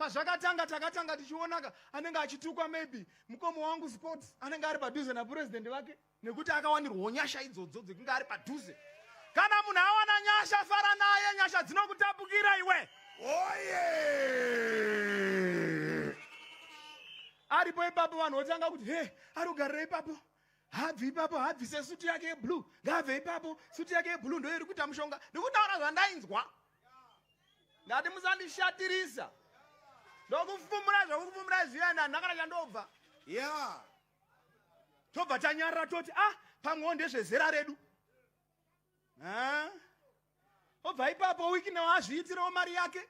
Pazvakatanga takatanga tichionaka anenge achitukwa maybe mukoma wangu Scott anenge ari padhuze napurezidendi vake nekuti akawanirwawo nyasha idzodzo dzekunge ari padhuze. Kana munhu awana nyasha fara naye, nyasha dzinokutapukira iwe. Oye! Aripo ipapo vanhu votanga kuti he ari kugarira ipapo habvi ipapo habvise suti yake yeblue ngaabve ipapo suti yake yeblue ndoiri kuita mushonga ndikutaura zvandainzwa ndati musandishatirisa ndokufumura zvokufumura zviya ndandakana kana chandobva ya tobva tanyarara toti ah pamwewo ndezvezera redu obva ipapo wiknew azviitirawo mari yake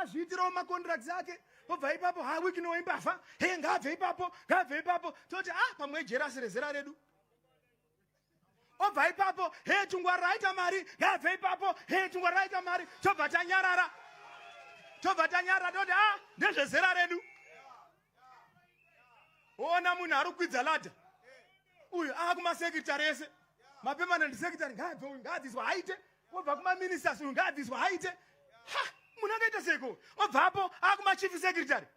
azviitirawo macontracts ake obva ipapo ha wiknew imbavha he ngaabve ipapo ngaabve ipapo toti ah pamwe jerasi rezera redu obva ipapo he tungwarira aita mari ngaabve ipapo he tungwarira aita mari tobva tanyarara tobva tanyarara toti ah ndezvezera redu Ona munhu ari kukwidza ladha uyu akumasekretary ese mapermanent secretary ngaabve uyu ngaabviswa haite obva kumaministers uyu ngaabviswa haite ha munhu akaita seiko obvapo akumachief secretary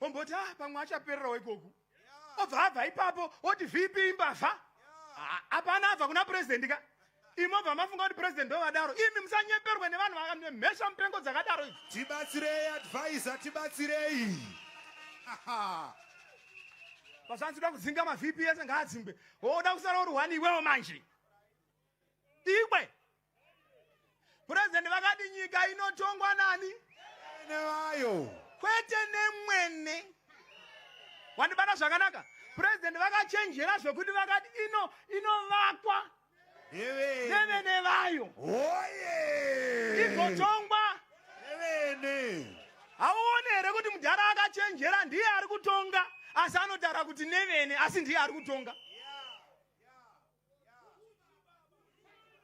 omboti ah pamwe achapererawo ikoku obva abva ipapo oti vp imbavha hapana abva kuna president ka imi mobva mafunga kuti president ndovadaro imi musanyeperwe nevanhu vanemhesha mupengo dzakadaro idzi tibatsirei advisor tibatsirei pazvanzi uda kudzinga mavp ese ngaadzingwe woda kusara uri one iwewo manje iwe President vakati nyika inotongwa nani? Nevayo. Kwete nemwene. Wandibata zvakanaka? President vakachenjera zvekuti vakati ino inovakwa nevene vayo. Oye! Igotongwa nevene. Hauone here kuti mudhara akachenjera ndiye ari kutonga asi anotaura kuti nevene asi ndiye ari kutonga.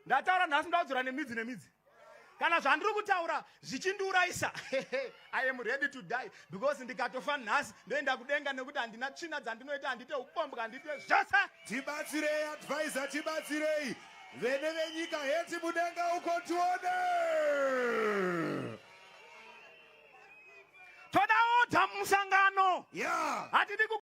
Ndataura nhasi ndaudzora nemidzi nemidzi. Kana zvandiri kutaura zvichindiurayisa I am ready to die because ndikatofa nhasi ndoenda kudenga nekuti handina tsvina dzandinoita handite upombwa handite zvose. Tibatsirei advisor tibatsirei vene venyika heti mudenga uko tione. Toda order musangano. Yeah. Hatidi